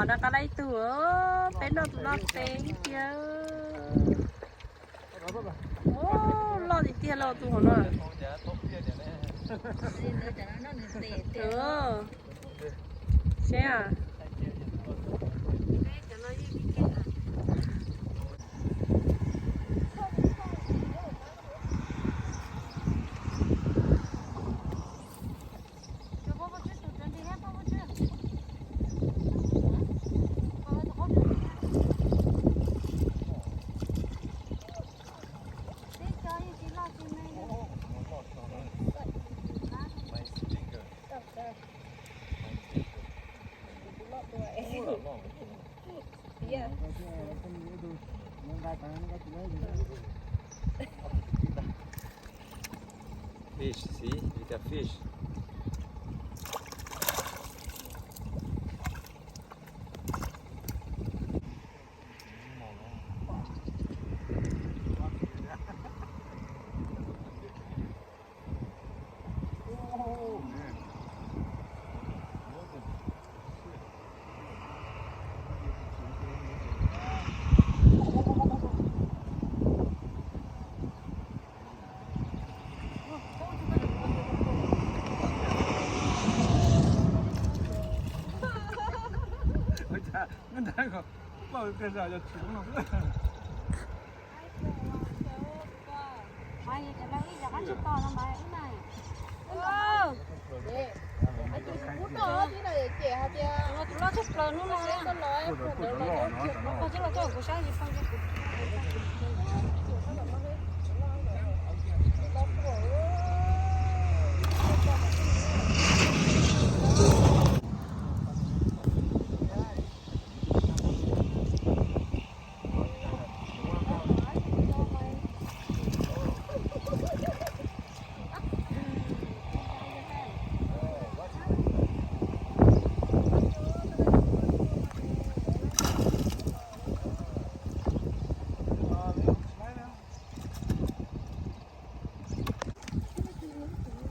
Noj qab laj ib tug, peb noj tus no peb tiag. Loj tiag tiag los tus hauv no. Seb. Fish, see? We got fish.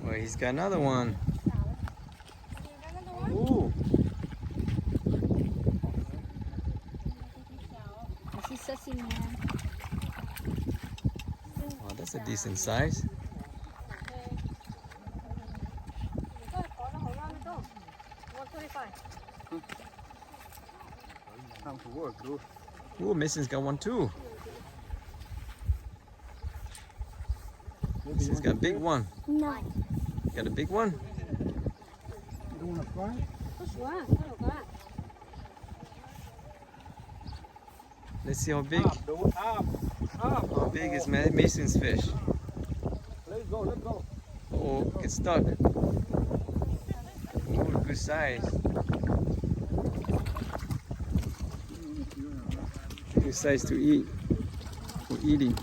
Well, he's got another one. Ooh. This is sexy, man. Wow, that's a decent size. Ooh, Mason's got one too. Mason's got a big one. No. Got a big one? Let's see how big. How big is Ma-, Mason's fish? Oh, get stuck. Oh, good size. Good size to eat. For eating.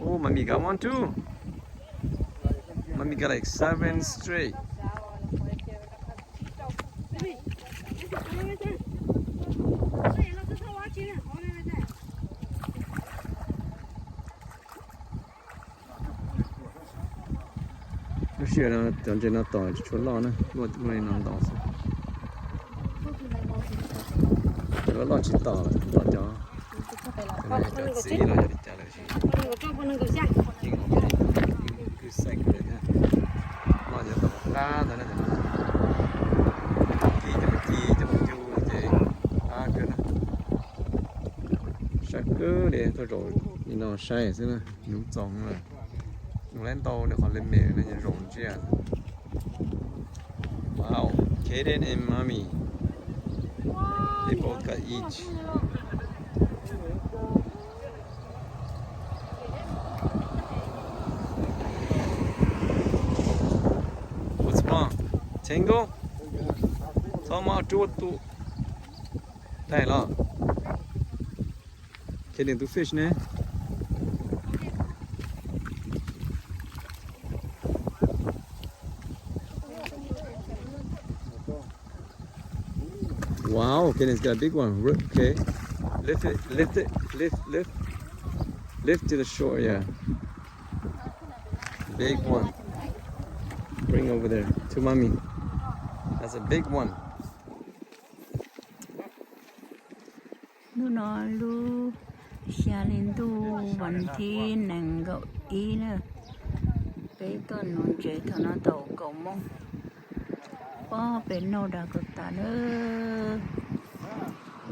Oh, mommy got one too. Mommy got like seven straight. Lub sij hawm no cov ntses no tom tsis tshua loj na, luaj li no ntau xwb. Cov loj loj tsis tom, tom cov, cov no yog cov txiv los yog li cas lawm. Yeej ua plig, yeej ua plig xeem kawg li thiab. Loj yog tom qab ntawd na. Ci cov ci cov ci ces qab kawg na. Sab kawg li, tuaj zaum li no saib xwb na, hnub txoos na. Mus lawm ntau li qhov li me no zaum ntsiag. Wow, Kaden and mommy, they both got each. What's wrong? Tangle? Txhob maj, rub tus. Tag los. Kaden tus fish ne? Wow, Kaden's got a big one. Re-, okay. Lift it, lift it, lift, lift. Lift to the shore, yeah. Big one. Bring over there to mommy. That's a big one. Hnub no lub xya hli ntuj vas thib nees nkaum ib na, peb tuaj nuv ntses thaum no tau kaum moos. Pob pem no dag kawg tas na.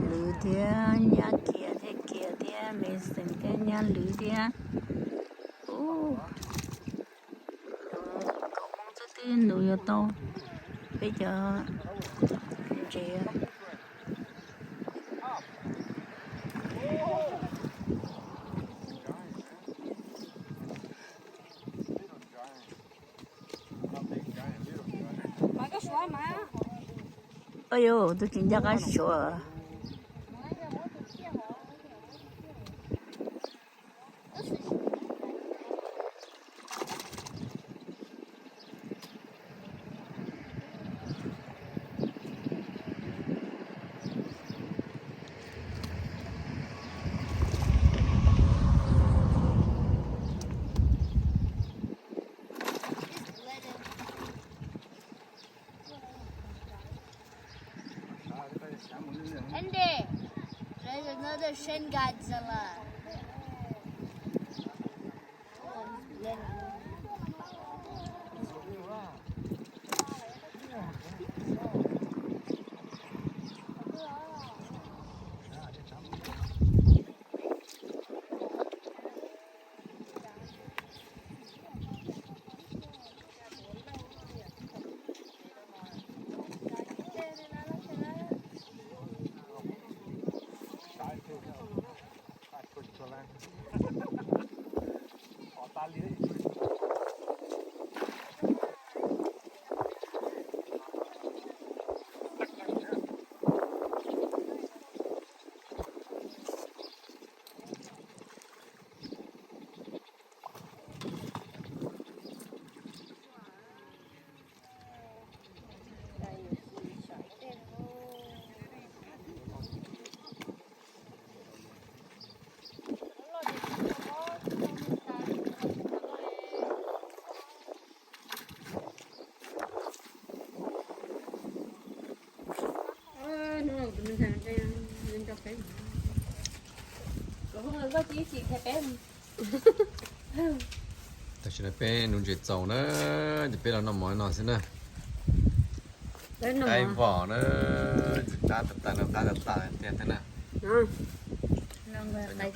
Lwv thiab, nyab kiag thiab, kiag thiab, me xeem thiab, nyab lwv thiab. Ub, kaum moos xwb twb nuv yuav tau peb cov ntses. Ua yuv, tus tsis nco qab suav. Andy, there's another Shin Godzilla. Tam sim no peb nuv ntses txaus na, ces peb los noj mov no xwb na. Qaib vom na, qab tas tas no, qab tas tas tiag thiab na.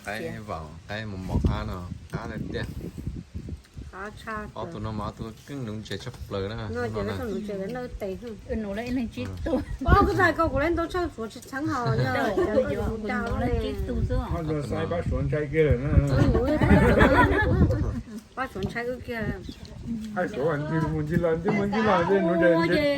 Qaib vom, qaib mos mos qab no, qab tiag tiag. Ob tug no mas ob tug keej nuv ntses tshaj plaws na. Pab Suav ntshai kiag lawm na. Pab Suav ntshai kiag. Mus ncig los, mus ncig los, nuv ntses.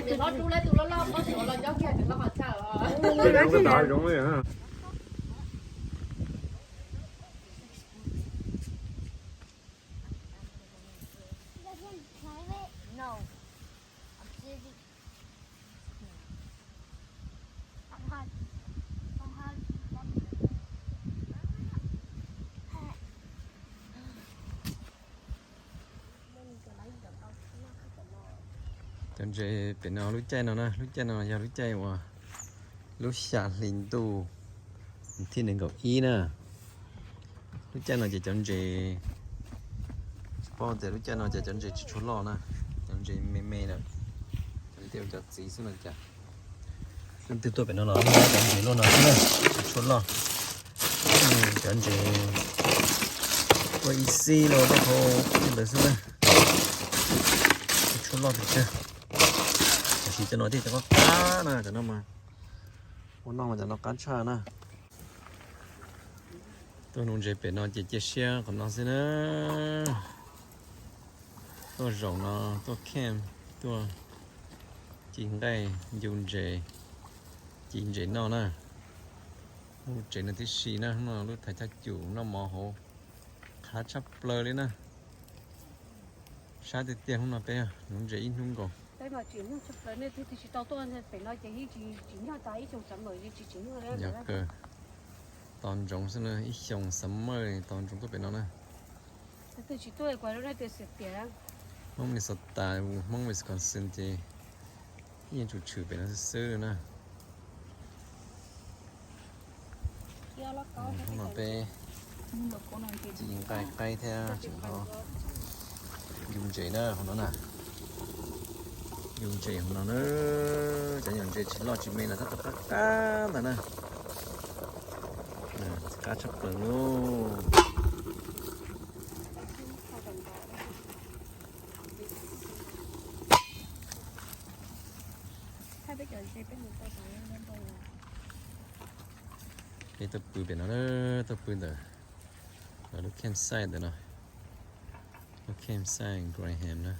Cov ntses pem no lub caij no na, lub caij no yog lub caij uas lub xya hli ntuj thib nees nkaum ib na. Lub caij no ces cov ntses, tsis paub tias lub caij no ces cov ntses tsis tshua loj na, cov ntses me me lawm, cov ntses cov txiv xwb no cas. Leej twg tuaj pem no los cov ntses loj no xwb na, tsis tshua loj. Cov ntses ua ib xib los rau hauv ntawd xwb na, tsis tshua loj pes tsawg. Tiam sis cov no thiaj cov qab qab na, cov no mas ua noj mas cov no qab tshaj na. Tuaj nuv ntses pem no ces cia siab qhov no xwb na. Tuaj zaum no, tuaj camp, tuaj ci nqaij, ncu ntses, ci ntses noj na. Lub tsev no tib si na, lub thaiv choj cum noj mov hauv qab tshaj plaws li na. Sab tiag tiag hnub no peb nuv ntses ib hnub nkaus. Yog kawg, tos ntsoov xwb na, ib xyoos summer tos ntsoov tuaj pem no na. Twb tsis tuaj kuv lub neej tias xiam tiam. Hmoob Minnesota, Hmoob Wisconsin ces yeej tsum tshwm pem no xwb xwb na. Hnub no peb nqaij qaib thiab tseem ho yus ntses na hauv no na. Yus ntses hauv no na, cov yus ntses tsis loj tsis me los tab tom qab qab ntawd na. Qab tshaj plaws lauj. Peb tuaj pw pem no na, tuaj pw ntawm lub campsite ntawm no, lub campsite Graham na.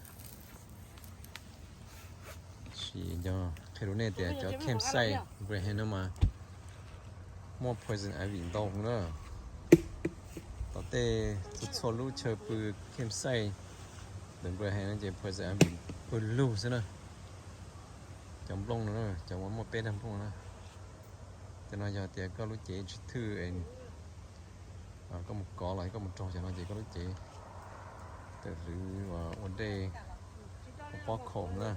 Sis yog qhia rau nej tias cov campsite Graham no mas muaj poison ivy ntau na. Tom tej txhua txhua lub chaw pw campsite ntawm Graham no ces poison ivy pawg lug xwb na. Cov nplooj no, cov uas muaj peb dag nplooj na. Tej no yog tias koj lub cev tsis thwj, koj mus kov los koj mus raug cov no ces koj lub cev tawm hlwv ua dej, ua pob khaum na.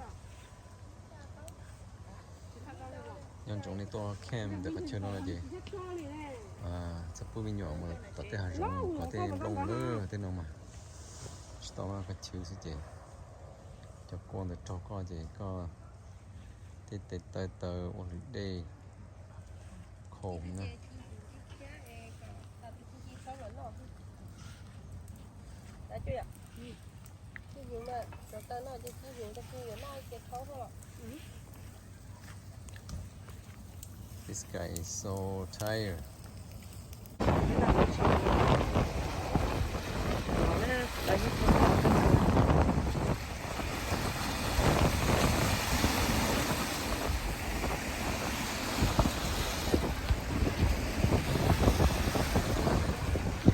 Nco ntsoov nej tuaj camp ntawm qhov chaw no no ces txhob pub me nyuam mus tom tej hav zoov kov tej nplooj lwj tej no mas tsis tau, qhov chaw xwb ces cov kua ntawd raug koj ces koj tej tes taw taw ua hlwv dej khaum na. This guy is so tired.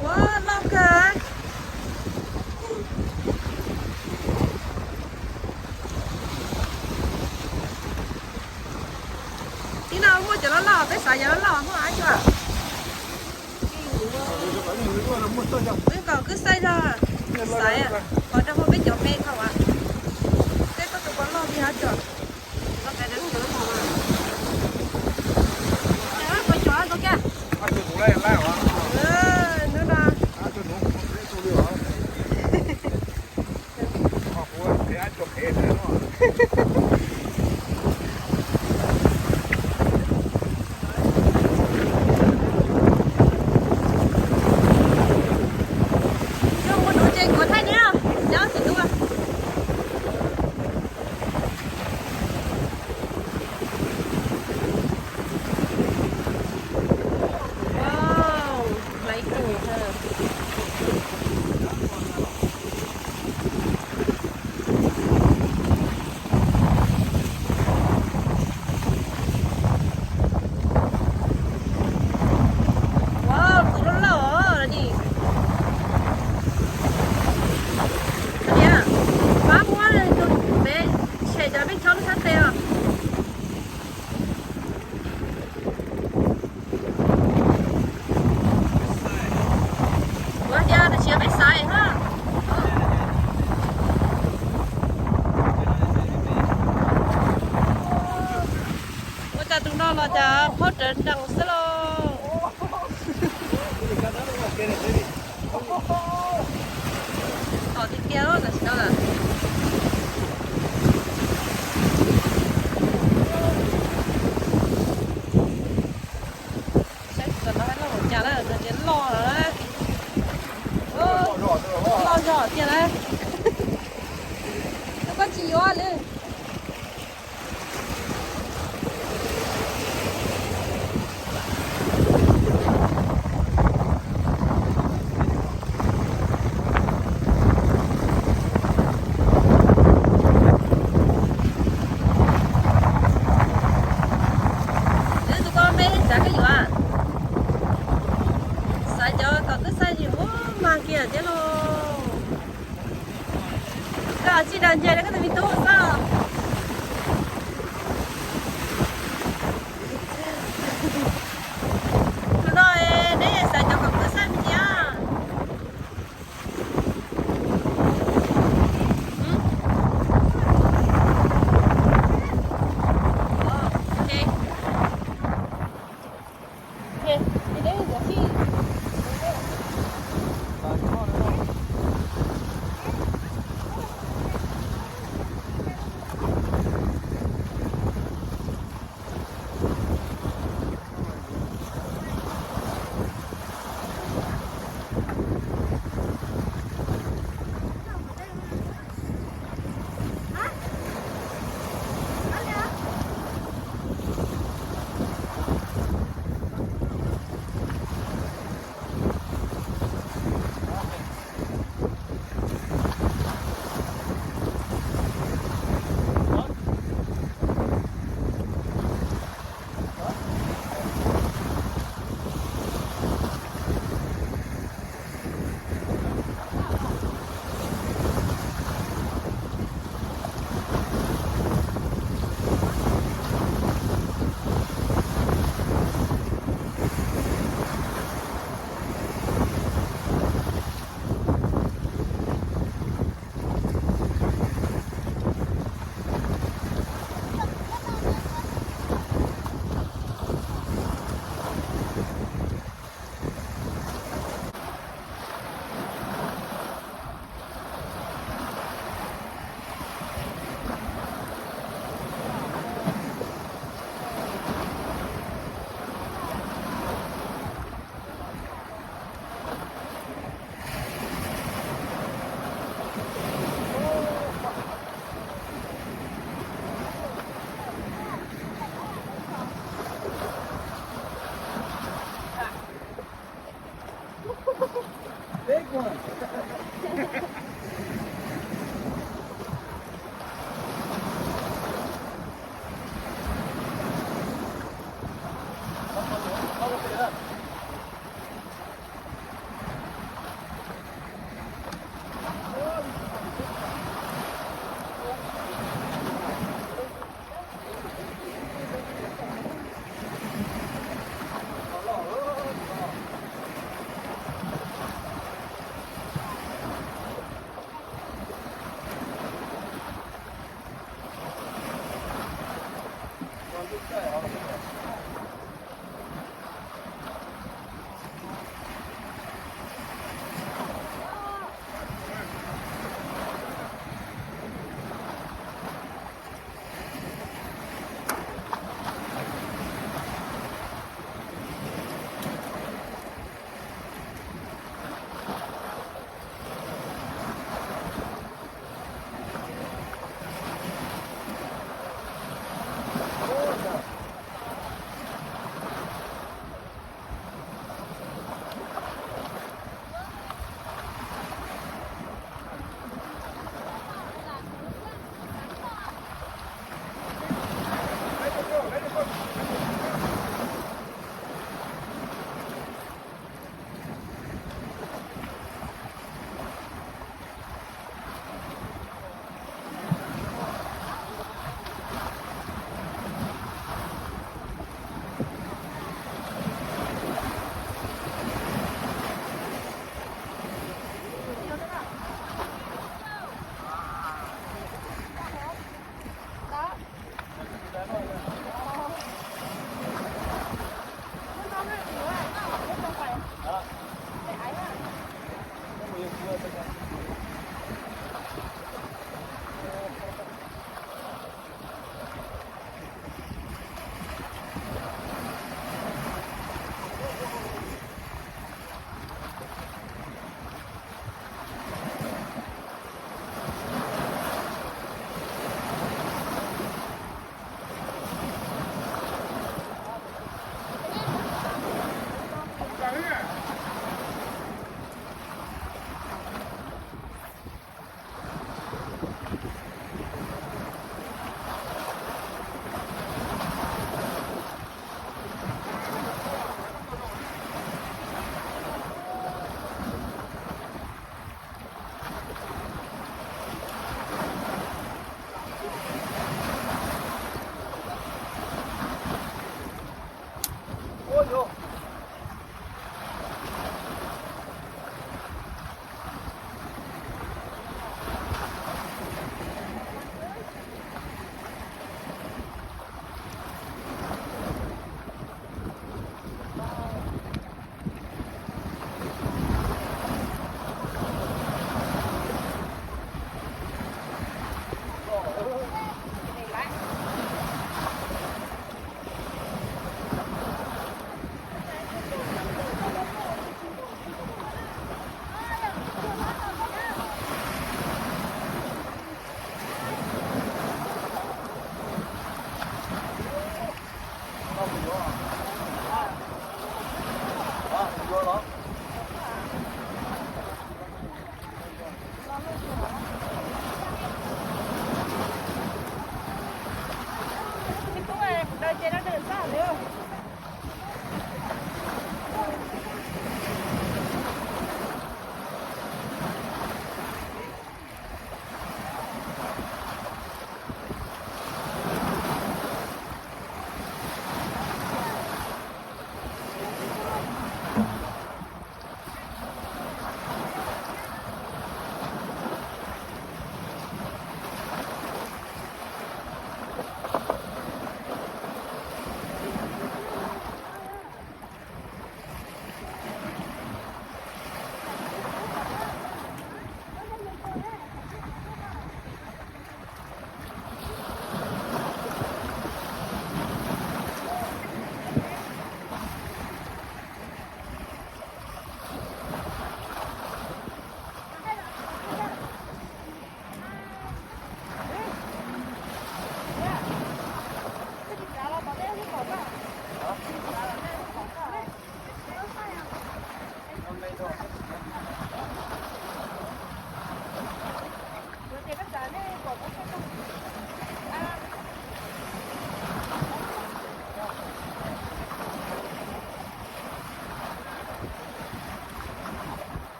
Ua loj kawg. Ib no muaj cov loj loj, peb xav cov loj loj muaj ab cua. Peb kom kwj xaij zog, xaiv qhov rau hauv peb cov me thaum as. Peb koj tus pov loj li ab cua. Loj kawg, cov ab cua kiag. Hnub no Zoo nkaus nws ces kuv thaij neb, nyob xim dua. Wow, hlais kawg. Wow, tus loj loj os ni. Niam, pab muab tus pem tshem cov peb tshab lub sab tes os. Ua cas tam sim peb xaiv na. Ua cas tus no los cas qhaub rawv nrees xwb lauj. Tom tiag tiag lawm tam sim no lawm. Saib txawm no loj ua cas na, no ces loj lawm na. Loj zog tiag na. Koj tsis yuav li. Wb tus koj me xav koj yuav, xav cov kom kwj xaij mus mag kiag thiab lauj. Koj tsis dag ntse rau koj tus me tub xwb. Tus no neb xav cov kom kwj xaij me ntsis.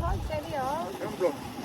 Nyob nplua.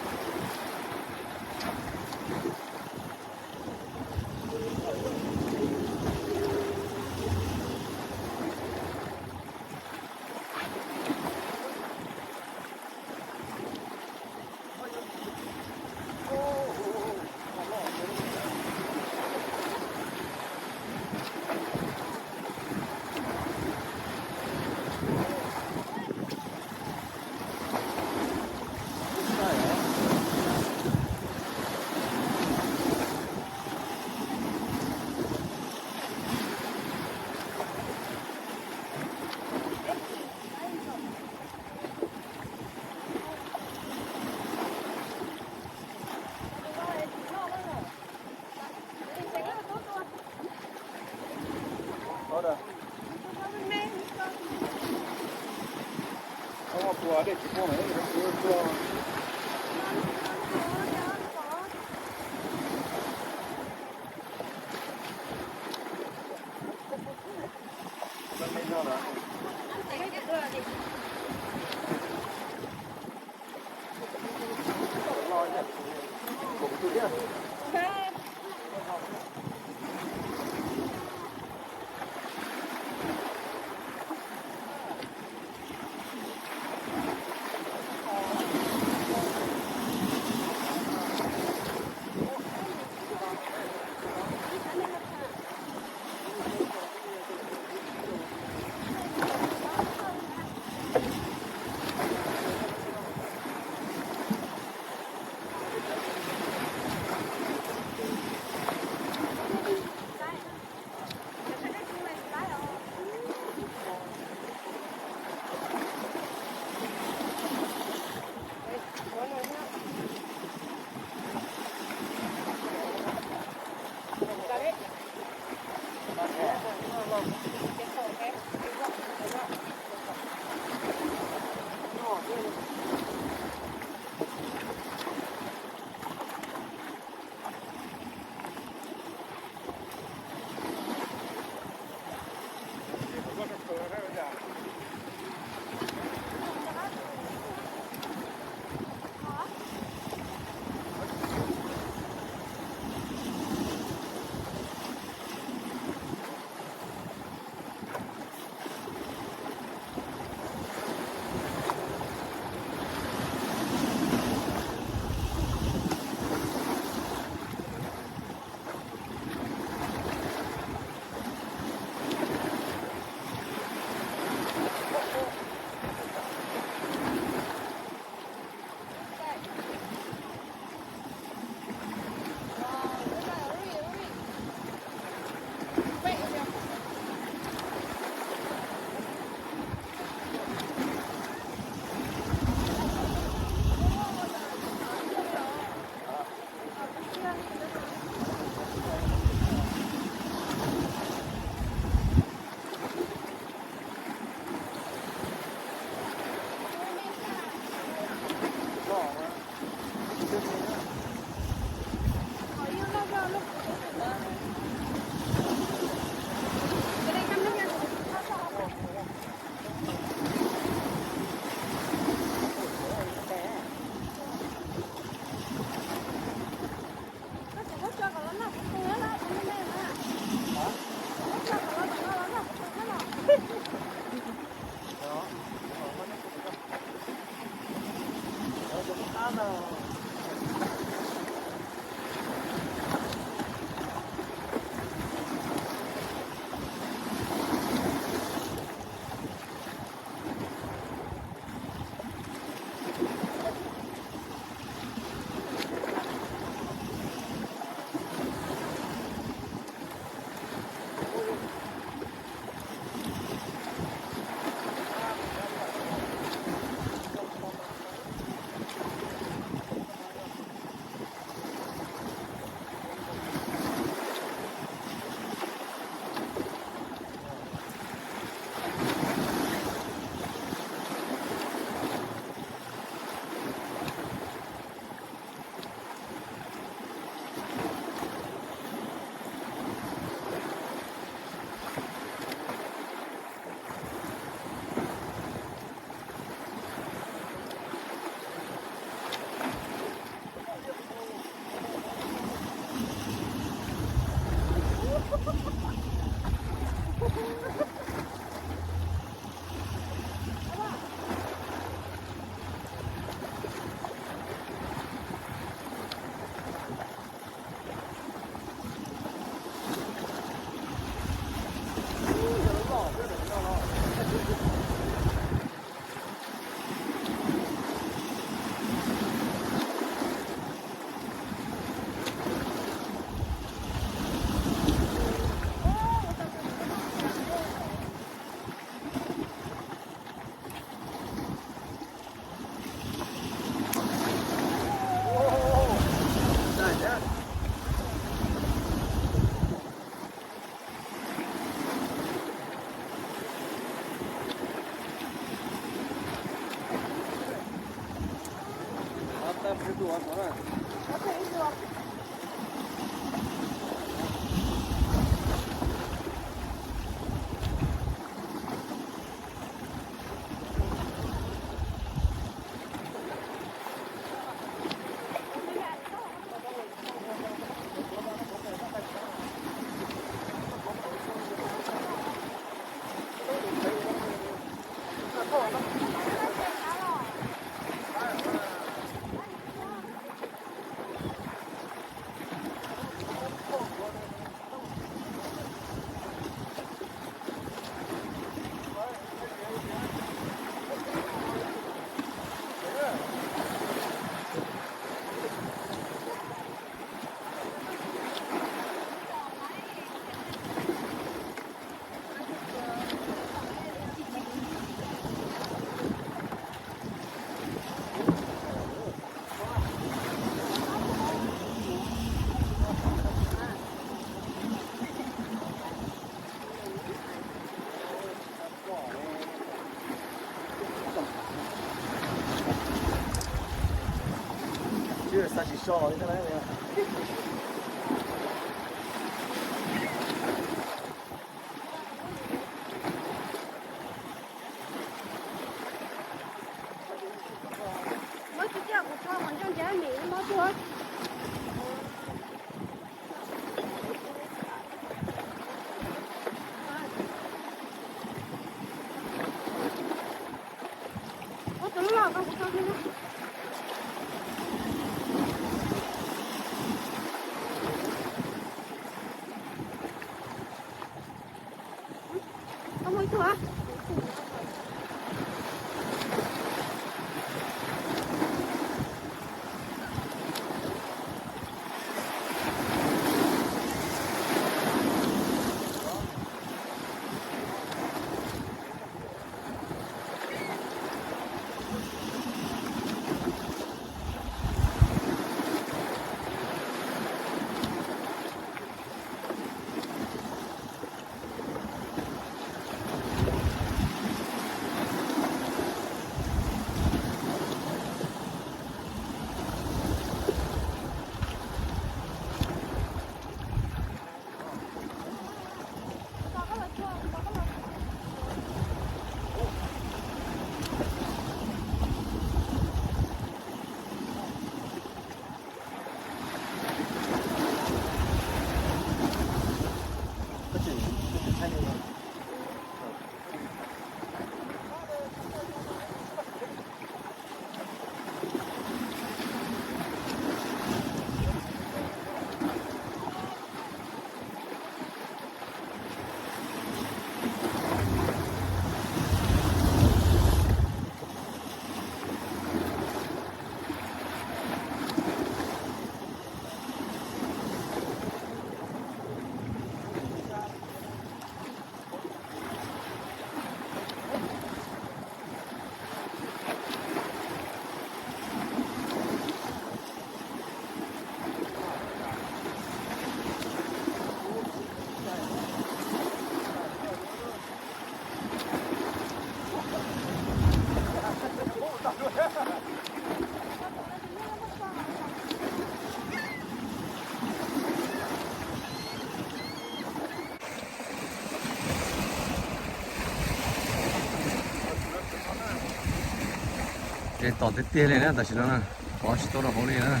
Ces tom tiag tiag li na, tam sim no na, pov tsis tau rau hauv li na.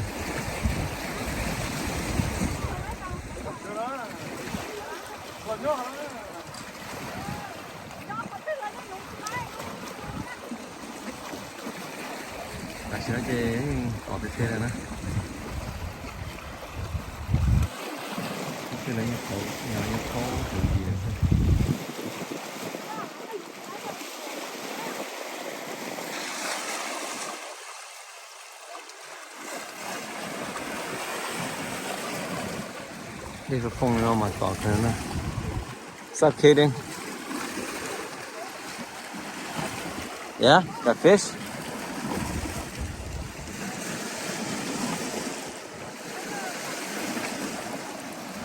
Tam sim no ces tom tiag tiag li na. Tej lawv yeej thaub, yeej thaub hauv ntsis lawm xwb. Tej foob no mas tom kawg na. Sub kidding. Yeah, got fish.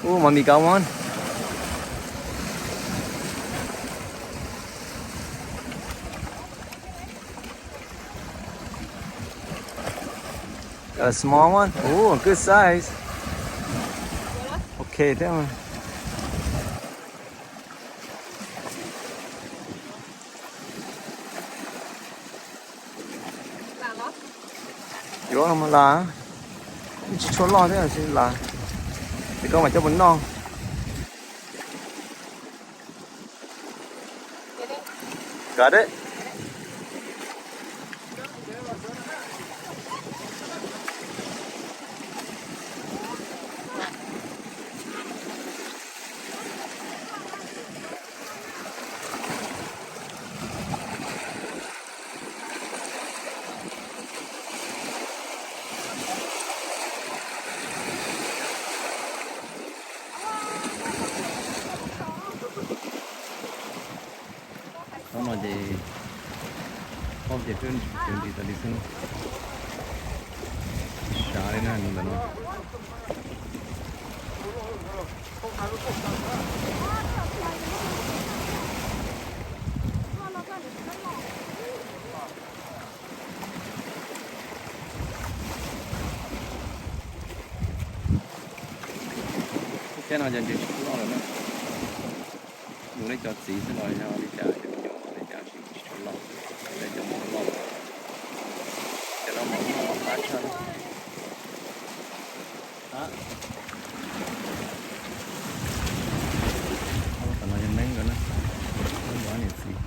Ooh, mommy got one. A small one. Ooh, good size. Ok thiab. Yuav los mas las, tsis tshua loj thiab, las ces koj mam coj mus noj. Got it. Qhov no ces ob peb tug ntsis tas li xwb na. Sav li na ntawm no. Lub teb no cov ntses tsis loj lawm na. Mus nej cov txiv xwb los yog li cas, cov me nyuam li cas tsis tshua loj, cov mos loj, cov no mos loj mos qab tshaj. Tom no yog neeb nkawd na, neeb nkawd ob niam txiv.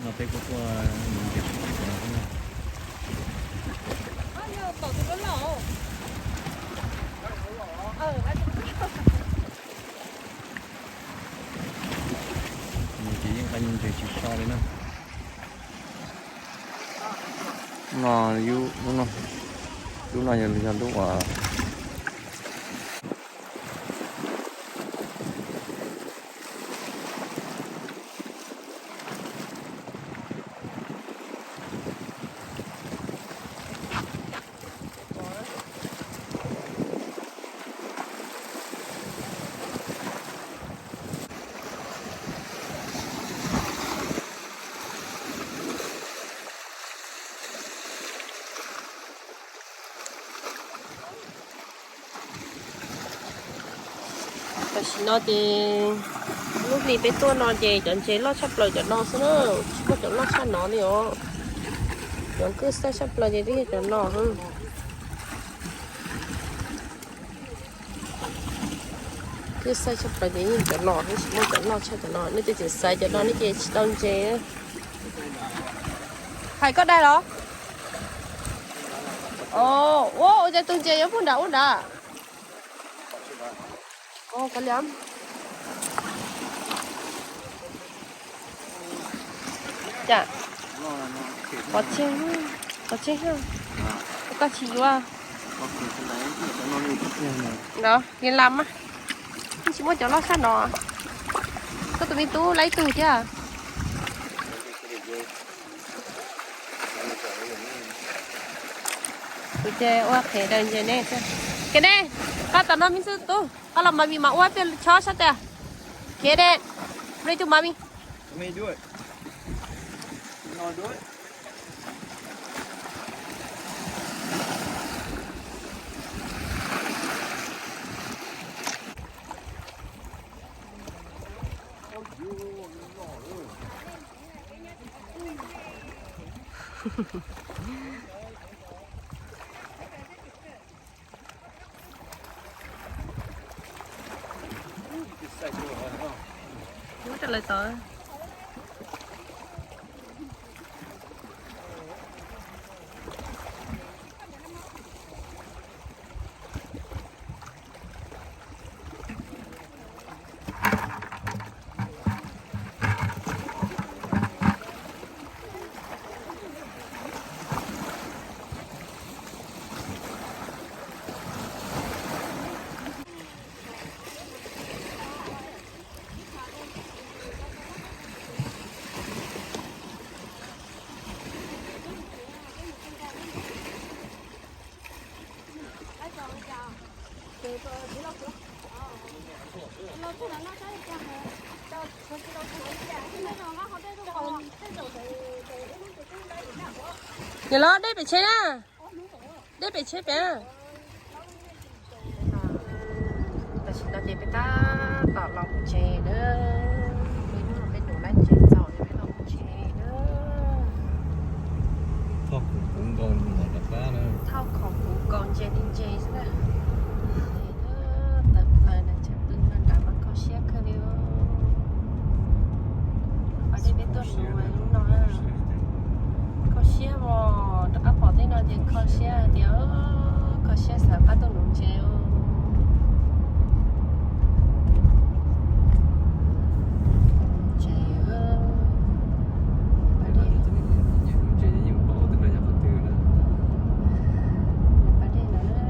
No peb kuj tuaj mus ntses tsis tau tom no xwb na. Ces yeej nqa ntses tsis so li na. No, lub no yog lub uas Tam sim no ces lub hlis peb tuaj no ces cov ntses loj tshaj plaws cov no xwb na, tsis muaj cov loj tshaj no li os. Cov kwj xaij tshaj plaws ces twb yog cov no. Kwj xaij tshaj plaws ces yeej cov no, tsis muaj cov loj tshaj cov no. Nej tej txiv xaiv cov no nej ces tsis tau ntses. Hais koj dai los? Ua ua cas tus ntses yuav puag nram ub nrad? Cas? Pov tseg, pov tseg. Koj tsis yuav. Los, li las mas. Tsis muaj cov loj tshaj no. Koj tus me tub laib ib tug thiab. Kuv ces ua qhev daws ntses ne. Kev ne, koj tom no me xwb tub, koj los mas vim mas ua peb chob sab tes. Kev ne, play to mommy. Ub, rau lawv tod. Niam hlob, dej pem tsheb na. Dej pem tsheb pem. Tam sim no ces peb tab tom los mus tsev na. Peb hnub no peb nuv laib ntses txaus ces peb los mus tsev na. Thauj khoom puv nkaus ntses li ntses xwb na. Tawm plaws na, tshwm plaws nram mas kho siab kawg li. Pas dej peb tuaj nuv lub no na. Kho siab os, rov qab pom tej no ces kho siab tias, kho siab xav pab tuaj nuv ntses. Ntses, pas dej, pas dej no,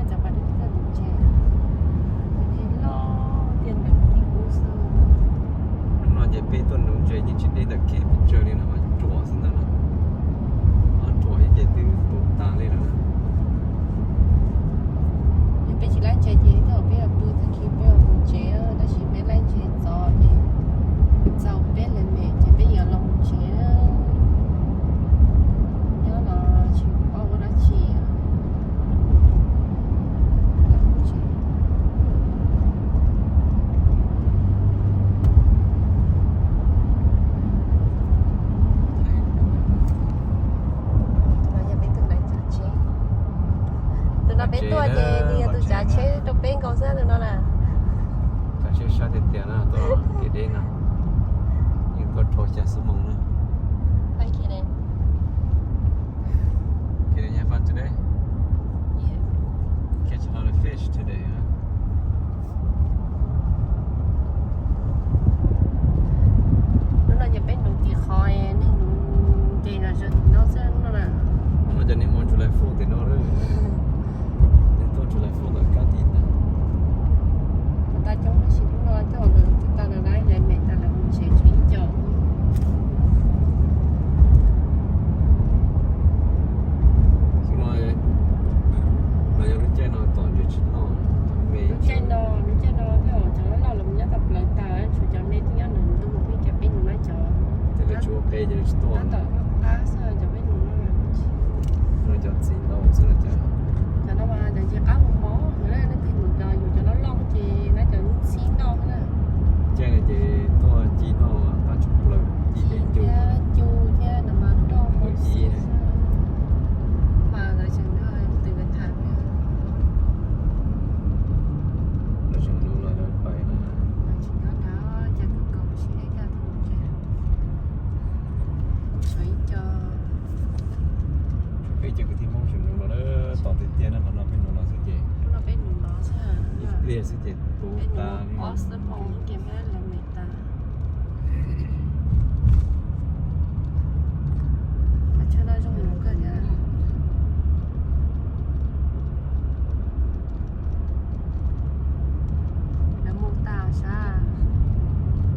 cov pas dej tuaj nuv ntses, pas dej loj tiag npaum li qub xwb. Hnub no ces peb tuaj nuv ntses yeej tsis deb ntawm kev pes tsawg li no, mas ruam xwb ntag na. Mas ruam ib ce twb puv tas li lawm. Yog peb tsis laib ntses ces tej zaum peb yuav pw tag kis peb yuav mus tsev, tab sis peb laib ntses txaus ces txaus peb lawm ces peb yuav los mus tsev. Nyob los tsis paub ua dab tsi. Tus no peb tuaj ces nws yog tus tsav tsheb rau peb nkaus xwb tus no na. Tsav tsheb sab tiag tiag na, tuaj kev deb no. Yeej tuaj dhau xya xuab moos na. Catch a lot of fish today, huh? Hnub no ces peb nuv tim qhov neeg nuv ntses no xwb no na. Hnub no cov neeg mus tsuas laij foj tim no lawm. Neeg tuaj tsuas laij foj tom kab tim ntag. Puas tas coob tab sis hnub no tej zaum lawv twb tas lawm, lawv mem tas lawm, mus tsev tshuav ib co. Xyoo no los yog lub caij no tom ntses tsis loj, tom me. Lub caij no, lub caij no tej zaum cov loj loj los nyob tau plaws tas, tshuav cov me thiaj nyob nws ntuj, peb cov peb nuv no cov. Tej lawv tsis ua qe ces lawv tsis tuaj. Tab tom qab xwb cov peb nuv no. No cov txiv ntau xwb no cov. Cov no mas cov ntses qab mus mov, leej twg mus cov yus cov loj loj ces no cov ntxhib noj na. Caij no ces tuaj ci noj tau tshaj plaws ci thiab cu thiab no mas roj mus xwb. Mas lawv tseem nrog tus kws tham. Lawv tseem nuv los lawv pais na. Tsis nyob nrad ces tus kaus sib deb tag tus ntses. Tshuav ib co. Peb cov kwv tij Hmoob tseem nuv los na, tom tiag tiag na, qhov no peb nuv los xwb ces. Ib pliag xwb ces puv tas li. Ob xuab moos ces peb lawv mem tas. Qhov chaw no zoo kawg thiab. Lawv mus tas sab,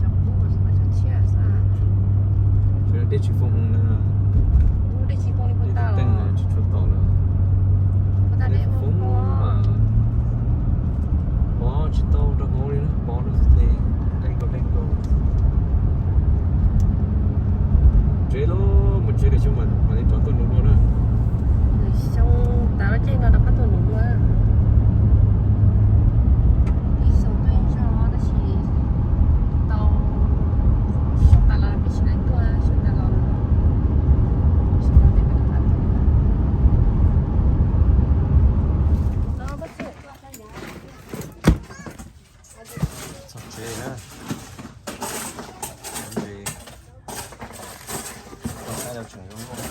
cov qub los xyov cov tshiab sab. Dej tsis foob na. Dej tsis foob li puag ta los tsis tshua tom lawm. Puag ta dej foob mas pov tsis tau rau hauv li na, pov rau xwb ces dej nkaus dej nkaus. Tsev lauj, mus tsev lwm xyoo mam li rov tuaj nuv dua na. Lwm xyoo tas lub caij no rov qab tuaj nuv dua. Ib xyoo tuaj ib zaug tab sis tau xyoo tas los peb tsis laib tuaj, xyoo tas los xyoo no peb mam li rov tuaj. Txog tsev na. Ntses, ua saib los tseem zoo nkauj na.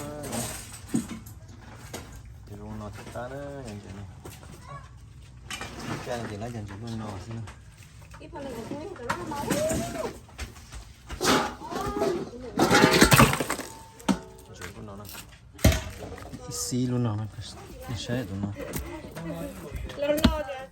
Ces zoo no thiab tab na, yog ntses no. Ib caj ces lawv yog ntses lub no xwb na. Ntses lub no na. Ib xib lub no na, saib tus no. Loj loj tias